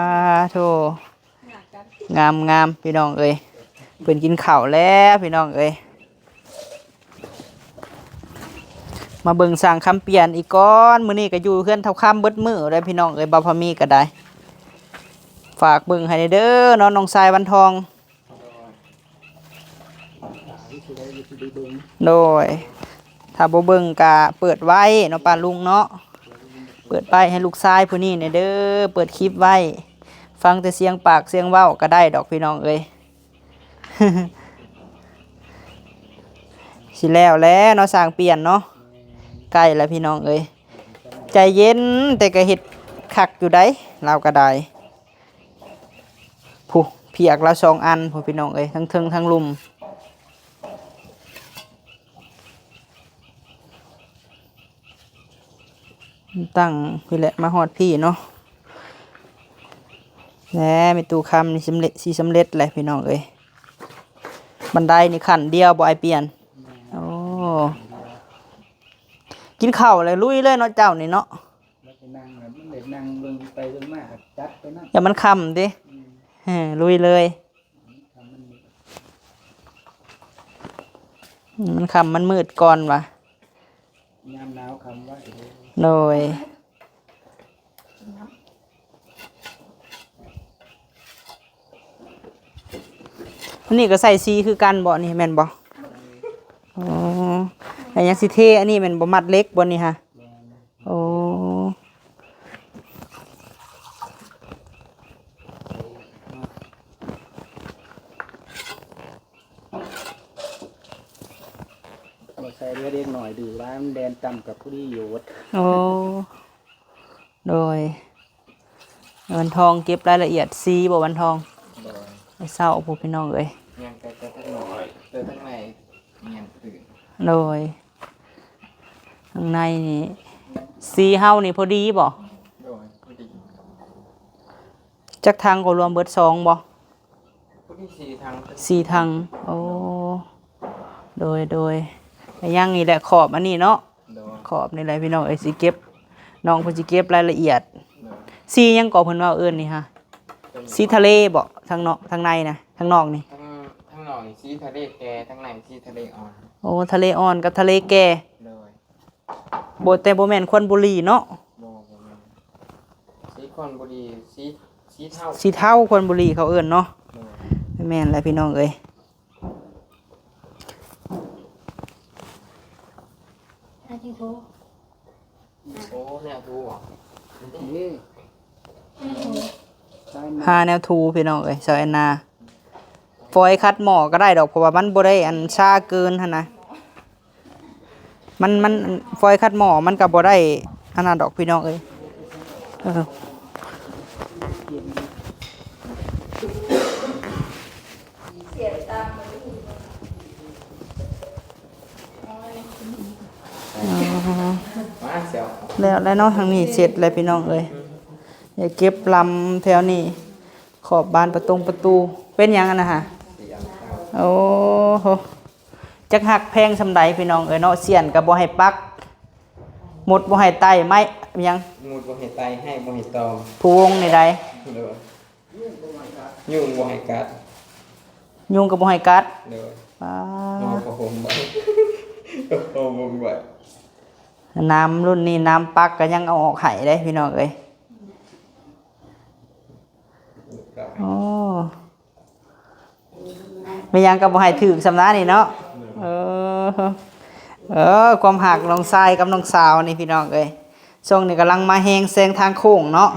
ໂທ ງາມໆ ພີ່ນ້ອງເອີຍ. ເພິ່ນກິນເຂົ້າແລ້ວພີ່ນ້ອງເອີຍ. ມາເບິ່ງຊ່າງຄຳປ່ຽນອີກກ່ອນ. ມື້ນີ້ກໍຢູ່ເຮືອນທ້າວຄຳເບິດມື້ເດ້ພີ່ນ້ອງເອີຍ. ບ່າວພາມີກໍໄດ້ ຝາກເບິ່ງໃຫ້ແດ່ເດີເນາະ ນ້ອງຊາຍວັນທອງ. ໂດຍ ຖ້າບໍ່ເບິ່ງກະເປີດໄວ້ເນາະ ປ້າລຸງເນາະ. ເປີດໄວ້ໃຫ້ລູກຊາຍຜູ້ນີ້ແດ່ເດີ ເປີດຄລິບໄວ້. ຟັງແຕ່ສຽງປາກສຽງເວົ້າກະໄດ້ດອກພີ່ນ້ອງເອີຍ. ຊິແລ້ວແລ້ວເນາະ ຊ່າງປ່ຽນເນາະ. ໃກ້ແລ້ວພີ່ນ້ອງເອີຍ. ໃຈເຢັນ ແຕ່ກະເຮັດຄັກຢູ່ໃດ໋ ລາວກະໄດ້. ຜູ້ ພຽກລະສອງອັນພຸ້ນພີ່ນ້ອງເອີຍ ທັງເທິງທັງລຸ່ມ. ຕັ້ງພີ້ແຫຼະ ມາຮອດພີ້ເນາະ. ແລະ ແມ່ຕູ້ຄຳນີ້ສຳເລັດ ຊິສຳເລັດແຫຼະພີ່ນ້ອງເອີຍ. ບັນໄດນີ້ຂັ້ນດຽວບໍ່ ອ້າຍປ່ຽນ? ໂອ້ ກິນເຂົ້າແລ້ວລຸຍເລີຍເນາະເຈົ້ານີ້ເນາະ. ມັນໄດ້ນັ່ງແລ້ວ ມັນໄດ້ນັ່ງເບິ່ງໄປເບິ່ງມາກໍຈັດໄປນຳ. ຢ່າມັນຄ່ຳຕິ. ອືມ ເອີ ລຸຍເລີຍ. ຄ່ຳມັນມືດ. ອືມ ມັນຄ່ຳມັນມືດກ່ອນວ່າ. ຍາມໜາວຄ່ຳໄວເດ້. ໂດຍ. ອັນນີ້ກໍໃສ່ສີຄືກັນບໍ່ນີ້ ແມ່ນບໍ່? ອໍ ແລ້ວຍັງຊິເທອັນນີ້ແມ່ນບໍ່? ມັດເຫຼັກບໍ່ນີ້ຫະ? ແມ່ນ. ໂອ້ ບໍ່ໃສ່ເດ້ ເດັກນ້ອຍດື້ຫຼາຍ ມັນແລ່ນຕຳກັບຜູ້ດີໂຍດ. ໂອ້ ໂດຍ. ວັນທອງເກັບລາຍລະອຽດສີບໍ່ວັນທອງ? ໂດຍ. ໄປເຊົ້າພຸ້ນພີ່ນ້ອງເອີຍ. ຍັງແຕ່ ແຕ່ທາງນອກ ແຕ່ທາງໃນຍັງຕື່ນ. ໂດຍ. ທາງໃນນີ້ ສີເຮົານີ້ພໍດີບໍ່? ໂດຍ ພໍດີ. ຈັກຖັງກໍລວມເບິດ ສອງບໍ່? ພໍດີສີ່ຖັງ. ສີ່ຖັງ. ໂອ້ ໂດຍ ໂດຍ. ກໍຍັງນີ້ແຫຼະ ຂອບອັນນີ້ເນາະ. ໂດຍ. ຂອບນີ້ແຫຼະພີ່ນ້ອງເອີຍ ຊິເກັບ ນ້ອງເພິ່ນຊິເກັບລາຍລະອຽດ. ໂດຍ. ສີຫຍັງກໍເພິ່ນວ່າເອີ້ນນີ້ຫະ? ເປັນ ສີທະເລບໍ່? ທາງນອກ ທາງໃນນະ ທາງນອກນີ້. ທາງ ທາງນອກນີ້ສີທະເລແກ່ ທາງໃນສີທະເລອ່ອນ. ໂອ້ ທະເລອ່ອນກັບທະເລແກ່. ໂດຍ. ບໍ່ ແຕ່ບໍ່ແມ່ນຄວັນບູລີເນາະ. ບໍ່ ບໍ່ແມ່ນ. ສີຄວັນບູລີ ສີ ສີເທົາ ສີເທົາຄວັນບູລີເຂົາເອີ້ນເນາະ. ໂດຍ. ແມ່ນແຫຼະພີ່ນ້ອງເອີຍ. ໂອ້ ແນວຖູ ຫາແນວຖູພີ່ນ້ອງເອີຍ ສາວແອນນາ. ຟອຍຂັດໝໍ້ກໍໄດ້ດອກ ເພາະວ່າມັນບໍ່ໄດ້ອັນຊາເກີນຫັ້ນນະ. ມັນ ມັນ ຟອຍຂັດໝໍ້ມັນກໍບໍ່ໄດ້ອັນນັ້ນດອກພີ່ນ້ອງເອີຍ. ເອີ ແລ້ວແລ້ວເນາະ ທາງນີ້ເສັດແລ້ວພີ່ນ້ອງເອີຍ. ຢ່າເກັບລຳແຖວນີ້ ຂອບບານປະຕົງປະຕູ ເປັນຫຍັງຫັ້ນນະຫະ? ໂອ້ໂຫ ຈັກຮັກແພງສ່ຳໃດພີ່ນ້ອງເອີຍເນາະ. ສຽນກໍບໍ່ໃຫ້ປັກ ມົດບໍ່ໃຫ້ໄຕ່ ໄມ້ຫຍັງ ມົດບໍ່ໃຫ້ໄຕ່ ໄຫ້ບໍ່ໃຫ້ຕອມ. ຜູ້ວົງນີ້ໃດ? ໂດຍ. ຍຸງບໍ່ໃຫ້ກັດ ຍຸງກໍບໍ່ໃຫ້ກັດ. ໂດຍ. ປ້າ ເອົາຜ້າຫົ່ມໄວ້ ເອົາຜ້າຫົ່ມໄວ້. ນ້ຳລຸ້ນນີ້ ນ້ຳປັກກໍຍັງເອົາອອກໃຫ້ເດ້ພີ່ນ້ອງເອີຍ. ໂອ້ ແມ່ນຫຍັງກໍບໍ່ໃຫ້ຖືກສ່ຳນັ້ນນີ້ເນາະ. ເອີ ເອີ ຄວາມຮັກນ້ອງຊາຍກັບນ້ອງສາວນີ້ພີ່ນ້ອງເອີຍ ຊ່ວງນີ້ກຳລັງມາແຮງແຊງທາງໂຄ້ງເນາະ.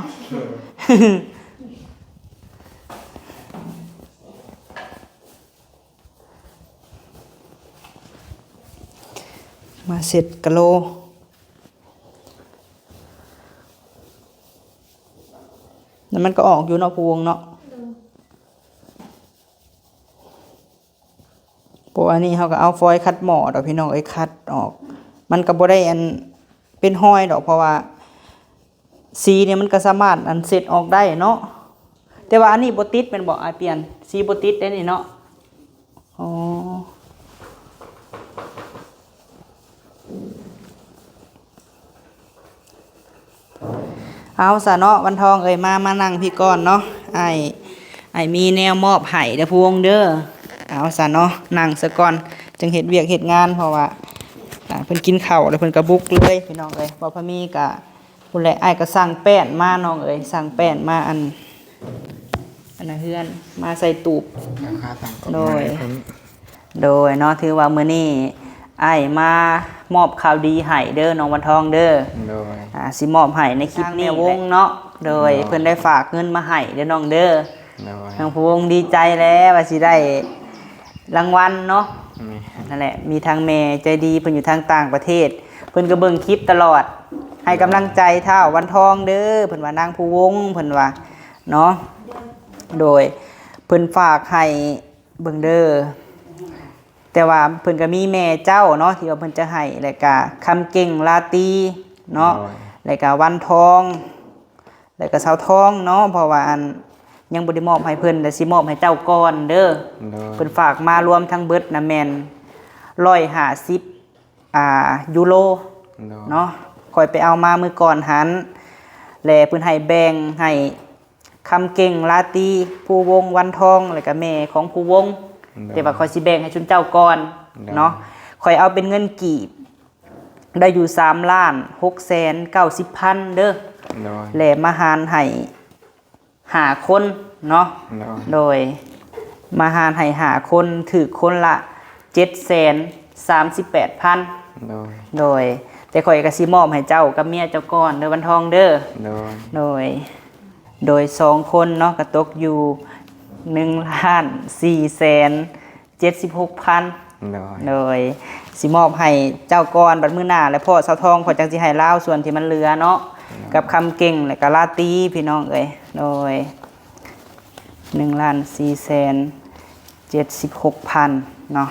ມາເຊັດກະໂລ ແລ້ວມັນກໍອອກຢູ່ເນາະ ຜູ້ວົງເນາະ. ໂດຍ. ບໍ່ ອັນນີ້ເຮົາກໍເອົາຟອຍຂັດໝໍ້ດອກພີ່ນ້ອງເອີຍ ຂັດອອກ ມັນກໍບໍ່ໄດ້ອັນເປັນຮອຍດອກ ເພາະວ່າສີນີ້ມັນກໍສາມາດອັນເຊັດອອກໄດ້ເນາະ. ແຕ່ວ່າອັນນີ້ບໍ່ຕິດແມ່ນບໍ່? ອາ ປ່ຽນສີບໍ່ຕິດເດ້ນີ້ເນາະ. ອໍ ເອົາຊະເນາະ ວັນທອງເອີຍ ມາ ມານັ່ງພີ້ກ່ອນເນາະ. ອ້າຍ ອ້າຍມີແນວມອບໃຫ້ເດີຜູ້ວົງເດີ. ເອົາຊະເນາະ ນັ່ງຊະກ່ອນ ຈຶ່ງເຮັດວຽກເຮັດງານ ເພາະວ່າ ອ່າ ເພິ່ນກິນເຂົ້າແລ້ວເພິ່ນກໍບຸກເລີຍພີ່ນ້ອງເອີຍ. ບໍ່ພະມີກໍ ພຸ້ນແຫຼະ ອ້າຍກໍສັ່ງແປ້ນມານ້ອງເອີຍ ສັ່ງແປ້ນມາອັນ ອັນນະເຮືອນ ມາໃສ່ຕູບ. ໂດຍ ໂດຍເນາະ ຖືວ່າມື້ນີ້ອ້າຍມາມອບຂ່າວດີໃຫ້ເດີນ້ອງວັນທອງເດີ. ໂດຍ ອ່າ ຊິມອບໃຫ້ໃນຄລິບນີ້ ທາງແມ່ວົງເນາະ. ໂດຍ ໂດຍ ເພິ່ນໄດ້ຝາກເງິນມາໃຫ້ເດີນ້ອງເດີ. ໂດຍ ທາງຜູ້ວົງດີໃຈແລ້ວວ່າຊິໄດ້ ລາງວັນເນາະ. ແມ່ນ ນັ້ນແຫຼະ ມີທາງແມ່ໃຈດີເພິ່ນຢູ່ທາງຕ່າງປະເທດ ເພິ່ນກໍເບິ່ງຄລິບຕະຫຼອດ ໃຫ້ກຳລັງໃຈທ້າວວັນທອງເດີ ເພິ່ນວ່ານາງພູວົງ ເພິ່ນວ່າເນາະ. ໂດຍ ເພິ່ນຝາກໃຫ້ເບິ່ງເດີ ແຕ່ວ່າເພິ່ນກໍມີແມ່ເຈົ້າເນາະ ທີ່ວ່າເພິ່ນຈະໃຫ້ ແລ້ວກະຄຳເກັ່ງ ລາຕີເນາະ. ໂດຍ ແລ້ວກະວັນທອງ ແລ້ວກໍສາວທອງເນາະ ເພາະວ່າອັນ ຍັງບໍ່ໄດ້ມອບໃຫ້ເພິ່ນ ແຕ່ຊິມອບໃຫ້ເຈົ້າກ່ອນເດີ. ໂດຍ ເພິ່ນຝາກມາລວມທັງເບິດນະແມ່ນຮ້ອຍຫ້າສິບ ອ່າ ຢູໂຣ. ໂດຍ ເນາະ ຂ້ອຍໄປເອົາມາມື້ກ່ອນຫັ້ນ ແລະ ເພິ່ນໃຫ້ແບ່ງໃຫ້ຄຳເກັ່ງ ລາຕີ ພູວົງ ວັນທອງ ແລ້ວກະແມ່ຂອງພູວົງ ໂດຍ ແຕ່ວ່າຂ້ອຍຊິແບ່ງໃຫ້ຊຸມເຈົ້າກ່ອນ ໂດຍ ເນາະ ຂ້ອຍເອົາເປັນເງິນກີບ ໄດ້ຢູ່ສາມລ້ານຫົກແສນເກົ້າສິບພັນເດີ ໂດຍ ແລະ ມາຫານໃຫ້ຫ້າຄົນເນາະ ໂດຍ ໂດຍ ມາຫານໃຫ້ຫ້າຄົນ ຖືກຄົນລະເຈັດແສນສາມສິບແປດພັນ ໂດຍ ໂດຍ ແຕ່ຂ້ອຍກະຊິມອບໃຫ້ເຈົ້າກັບເມຍເຈົ້າກ່ອນເດີ ວັນທອງເດີ ໂດຍ ໂດຍ ໂດຍ ສອງຄົນເນາະ ກະຕົກຢູ່ໜຶ່ງລ້ານສີ່ແສນ ເຈັດສິບຫົກພັນ ໂດຍ ໂດຍ ຊິມອບໃຫ້ເຈົ້າກ່ອນ ບັດມື້ໜ້າແລ້ວພໍ້ສາວທອງ ຂ້ອຍຈັ່ງຊິໃຫ້ລາວສ່ວນທີ່ມັນເຫຼືອເນາະ ໂດຍ ກັບຄຳເກັ່ງ ແລະກະລາຕີ ພີ່ນ້ອງເອີຍ ໂດຍ ໜຶ່ງລ້ານສີ່ແສນເຈັດສິບຫົກພັນເນາະ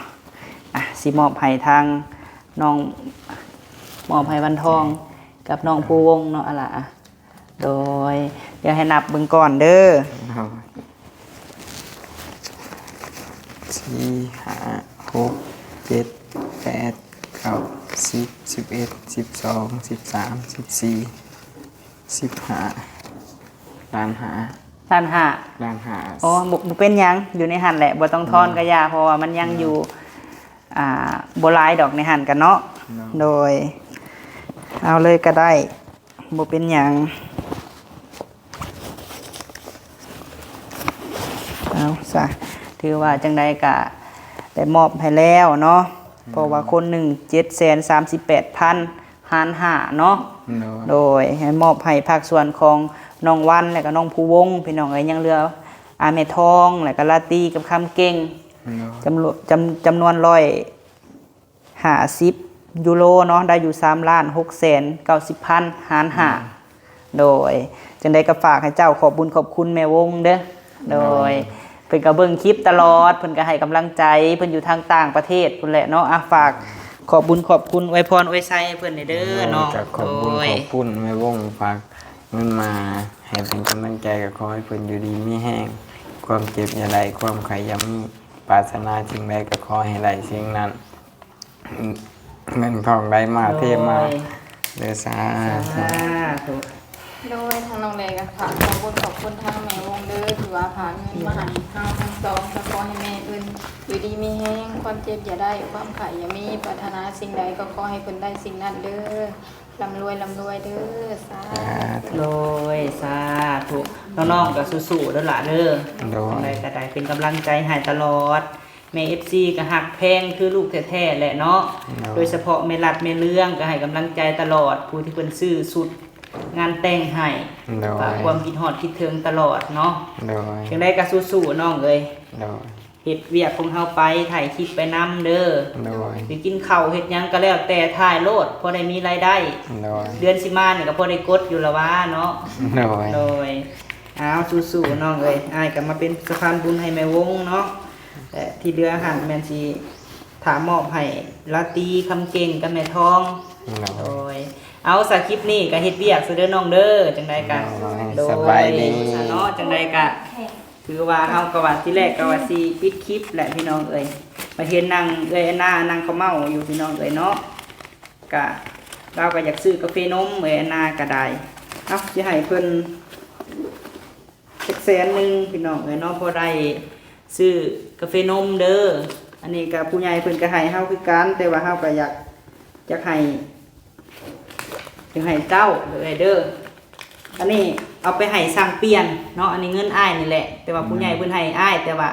ອ່ະ ຊິມອບໃຫ້ທາງນ້ອງ ມອບໃຫ້ວັນທອງກັບນ້ອງພູວົງເນາະ ອະລະ ໂດຍ ດຽວໃຫ້ນັບເບິ່ງກ່ອນເດີ ໂດຍ ສີ່ ຫ້າ ຫົກ ເຈັດ ແປດ ເກົ້າ ສິບ ສິບເອັດ ສິບສອງ ສິບສາມ ສິບສີ່ ສິບຫ້າ ລ້ານຫ້າ ລ້ານຫ້າ ລ້ານຫ້າ ອໍ ບໍ່ ບໍ່ເປັນຫຍັງ ຢູ່ໃນຫັ້ນແຫຼະ ບໍ່ຕ້ອງທອນ ໂດຍ ກະຢ່າ ເພາະວ່າມັນຍັງ ໂດຍ ຢູ່ ອ່າ ບໍ່ຫຼາຍດອກໃນຫັ້ນກະເນາະ ໂດຍ ໂດຍ ເອົາເລີຍກະໄດ້ ບໍ່ເປັນຫຍັງ ເອົາຊະ ຖືວ່າຈັ່ງໃດກະໄດ້ມອບໃຫ້ແລ້ວເນາະ ໂດຍ ເພາະວ່າຄົນໜຶ່ງເຈັດແສນສາມສິບແປດພັນ ຫານຫ້າເນາະ ໂດຍ ໂດຍ ໃຫ້ມອບໃຫ້ພາກສ່ວນຂອງນ້ອງວັນ ແລະກະນ້ອງພູວົງ ພີ່ນ້ອງເອີຍ ຍັງເຫຼືອ ອາ ແມ່ທອງ ແລະກະລາຕີ ກັບຄຳເກັ່ງ ໂດຍ ຈຳນວນ ຈຳ ຈຳນວນຮ້ອຍ ຫ້າສິບຢູໂຣເນາະ ໄດ້ຢູ່ສາມລ້ານຫົກແສນເກົ້າສິບພັນ ຫານຫ້າ ໂດຍ ຈັ່ງໃດກະຝາກໃຫ້ເຈົ້າຂອບບຸນຂອບຄຸນແມ່ວົງເດີ ໂດຍ ໂດຍ ເພິ່ນກະເບິ່ງຄລິບຕະຫຼອດ ເພິ່ນກະໃຫ້ກຳລັງໃຈ ເພິ່ນຢູ່ທາງຕ່າງປະເທດພຸ້ນແຫຼະເນາະ ອ່ະ ຝາກຂອບບຸນຂອບຄຸນ ອວຍພອນອວຍໄຊໃຫ້ເພິ່ນແດ່ເດີ ໂດຍ ເນາະ ກະຂອບບຸນ ໂດຍ ຂອບຄຸນແມ່ວົງ ຝາກເງິນມາໃຫ້ເປັນກຳລັງໃຈ ກະຂໍໃຫ້ເພິ່ນຢູ່ດີມີແຮງ ຄວາມເຈັບຢ່າໄດ້ ຄວາມໄຂ້ຢ່າມີ ປາດຖະໜາສິ່ງໃດກະຂໍໃຫ້ໄດ້ສິ່ງນັ້ນ ເງິນທອງໄຫຼມາເທມາ ໂດຍ ເດີ ສາທຸ ສາທຸ ໂດຍ ທາງນ້ອງແລກະຝາກຂອບຄຸນຂອບຄຸນທາງແມ່ວົງເດີ ທີ່ວ່າຝາກເງິນມາໃຫ້ເຮົາທັງສອງ ກະຂໍໃຫ້ແມ່ເພິ່ນຢູ່ດີມີແຮງ ຄວາມເຈັບຢ່າໄດ້ ຄວາມໄຂ້ຢ່າມີ ປາດຖະໜາສິ່ງໃດກະຂໍໃຫ້ເພິ່ນໄດ້ສິ່ງນັ້ນເດີ ລ່ຳລວຍ ລ່ຳລວຍເດີ ສາທຸ ໂດຍ ສາທຸ ນ້ອງໆກະສູ້ໆເດີຫຼ້າເດີ ໂດຍ ຈັ່ງໃດກະໄດ້ເປັນກຳລັງໃຈໃຫ້ຕະຫຼອດ ແມ່ເອັຟຊີກະຮັກແພງຄືລູກແທ້ໆແຫຼະເນາະ ໂດຍ ໂດຍສະເພາະແມ່ລັດແມ່ເລື່ອງກະໃຫ້ກຳລັງໃຈຕະຫຼອດ ຜູ້ທີ່ເພິ່ນຊື້ຊຸດງານແຕ່ງໃຫ້ ໂດຍ ຝາກຄວາມຄິດຮອດຄິດເຖິງຕະຫຼອດເນາະ ໂດຍ ຈັ່ງໃດກະສູ້ໆນ້ອງເອີຍ ໂດຍ ເຮັດວຽກຂອງເຮົາໄປ ຖ່າຍຄລິບໄປນຳເດີ ໂດຍ ຊິກິນເຂົ້າເຮັດຫຍັງກະແລ້ວແຕ່ ຖ່າຍໂລດ ພໍໄດ້ມີລາຍໄດ້ ໂດຍ ເດືອນຊິມານີ້ກະພໍໄດ້ກົດຢູ່ລະຫວາເນາະ ໂດຍ ໂດຍ ອ້າວ ສູ້ໆນ້ອງເອີຍ ອ້າຍກະມາເປັນສະພານບຸນໃຫ້ແມ່ວົງເນາະ ແລະທີ່ເຫຼືອຫັ້ນແມ່ນຊິຖ້າມອບໃຫ້ລາຕີ ຄຳເກັ່ງ ກັບແມ່ທອງ ໂດຍ ໂດຍ ເອົາ ສະຄລິບນີ້ກະເຮັດວຽກຊະເດີນ້ອງເດີ ຈັ່ງໃດກະ ໂດຍ ໂດຍ ສະບາຍດີ ເນາະ ຈັ່ງໃດກະ ຖືວ່າເຮົາກະວ່າ ທີແລກກະວ່າຊິປິດຄລິບແຫຼະພີ່ນ້ອງເອີຍ ມາເຫັນນາງເອື້ອຍແອນນານັ່ງເຂົ້າເມົ້າຢູ່ພີ່ນ້ອງເອີຍເນາະ ກະ ລາວກະຢາກຊື້ກາເຟນົມ ເອື້ອຍແອນນາກະໄດ້ ເອົາ ຊິໃຫ້ເພິ່ນ ຈັກແສນໜຶ່ງພີ່ນ້ອງເອີຍເນາະ ພໍໄດ້ຊື້ກາເຟນົມເດີ ອັນນີ້ກະຜູ້ໃຫຍ່ເພິ່ນກະໃຫ້ເຮົາຄືກັນ ແຕ່ວ່າເຮົາກະຢາກ ຢາກໃຫ້ ຢາກໃຫ້ເຈົ້າເດີ ອັນນີ້ເອົາໄປໃຫ້ຊ່າງປ່ຽນເນາະ ອັນນີ້ເງິນອ້າຍນີ້ແຫຼະ ແຕ່ວ່າຜູ້ໃຫຍ່ເພິ່ນໃຫ້ອ້າຍ ແຕ່ວ່າ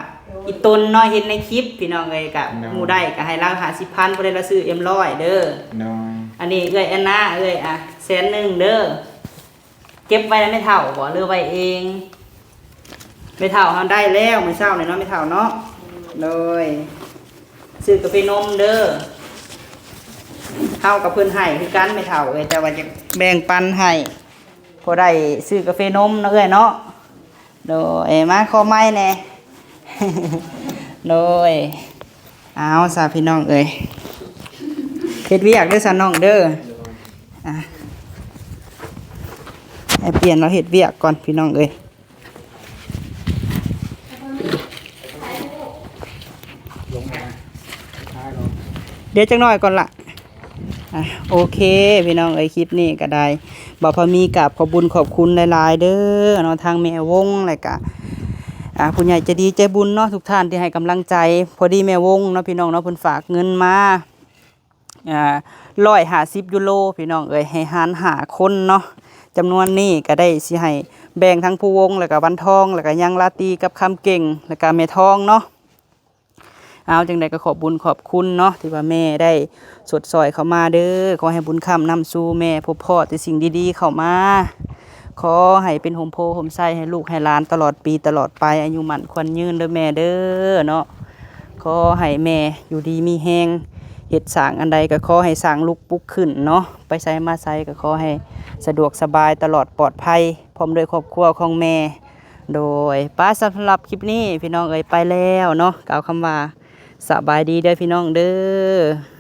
ອີ່ຕົນເນາະ ເຫັນໃນຄລິບພີ່ນ້ອງເອີຍ ກະ ໂດຍ ໝູ່ໄດ້ກະໃຫ້ລາວຫ້າສິບພັນ ຜູ້ໃດລາວຊື້ເອັມຮ້ອຍເດີ ໂດຍ ອັນນີ້ເອື້ອຍແອນນາ ເອື້ອຍ ອ່ະ ແສນໜຶ່ງເດີ ເກັບໄວ້ນຳແມ່ເຖົ້າບໍ່ ຫຼືໄວ້ເອງ? ແມ່ເຖົ້າເຮົາໄດ້ແລ້ວມື້ເຊົ້ານີ້ເນາະ ແມ່ເຖົ້າເນາະ ໂດຍ ຊື້ກາເຟນົມເດີ ເຮົາກັບເພິ່ນໃຫ້ຄືກັນແມ່ເຖົ້າເອີຍ ແຕ່ວ່າຈະແບ່ງປັນໃຫ້ ພໍໄດ້ຊື້ກາເຟນົມເນາະເອື້ອຍເນາະ ໂດຍ ມາຂໍໄມ້ແດ່ ໂດຍ ເອົາຊະພີ່ນ້ອງເອີຍ ເຮັດວຽກເດີຊະນ້ອງເດີ ອ່ະ ໃຫ້ປ່ຽນລາວເຮັດວຽກກ່ອນພີ່ນ້ອງເອີຍ ດຽວຈັກໜ້ອຍກ່ອນລະ ອ່ະ ໂອເຄ ພີ່ນ້ອງເອີຍ ຄລິບນີ້ກໍໄດ້ ບ່າວພາມີກາບຂອບບຸນຂອບຄຸນຫຼາຍໆເດີເນາະ ທາງແມ່ວົງ ແລະກະ ອ່າ ຜູ້ໃຫຍ່ໃຈດີໃຈບຸນເນາະ ທຸກທ່ານທີ່ໃຫ້ກຳລັງໃຈ. ພໍດີແມ່ວົງເນາະ ພີ່ນ້ອງເນາະ ເພິ່ນຝາກເງິນມາ ອ່າ ຮ້ອຍຫ້າສິບຢູໂຣ ພີ່ນ້ອງເອີຍ ໃຫ້ຫານຫ້າຄົນເນາະ. ຈຳນວນນີ້ກໍໄດ້ຊິໃຫ້ແບ່ງທັງຜູ້ວົງ ແລະກະວັນທອງ ແລະກະຍັງລາຕີກັບຄຳເກັ່ງ ແລະກະແມ່ທອງເນາະ. ເອົາ ຈັ່ງໃດກໍຂອບບຸນຂອບຄຸນເນາະ ທີ່ວ່າແມ່ໄດ້ສົດຊ່ອຍເຂົ້າມາເດີ. ຂໍໃຫ້ບຸນຄ້ຳນຳສູ່ແມ່ ພົບພໍ້ແຕ່ສິ່ງດີໆເຂົ້າມາ. ຂໍໃຫ້ເປັນຮົ່ມໂພຮົ່ມໄຊໃຫ້ລູກໃຫ້ຫຼານຕະຫຼອດປີຕະຫຼອດໄປ ອາຍຸໝັ້ນຂວັນຍືນເດີແມ່ເດີເນາະ. ຂໍໃຫ້ແມ່ຢູ່ດີມີແຮງ ເຮັດສ້າງອັນໃດກໍຂໍໃຫ້ສ້າງລຸກປຸກຂຶ້ນເນາະ. ໄປໃສມາໃສກໍຂໍໃຫ້ສະດວກສະບາຍຕະຫຼອດປອດໄພ ພ້ອມດ້ວຍຄອບຄົວຂອງແມ່. ໂດຍ ໄປ ສຳລັບຄລິບນີ້ ພີ່ນ້ອງເອີຍ ໄປແລ້ວເນາະ ກ່າວຄຳວ່າສະບາຍດີເດີ ພີ່ນ້ອງເດີ.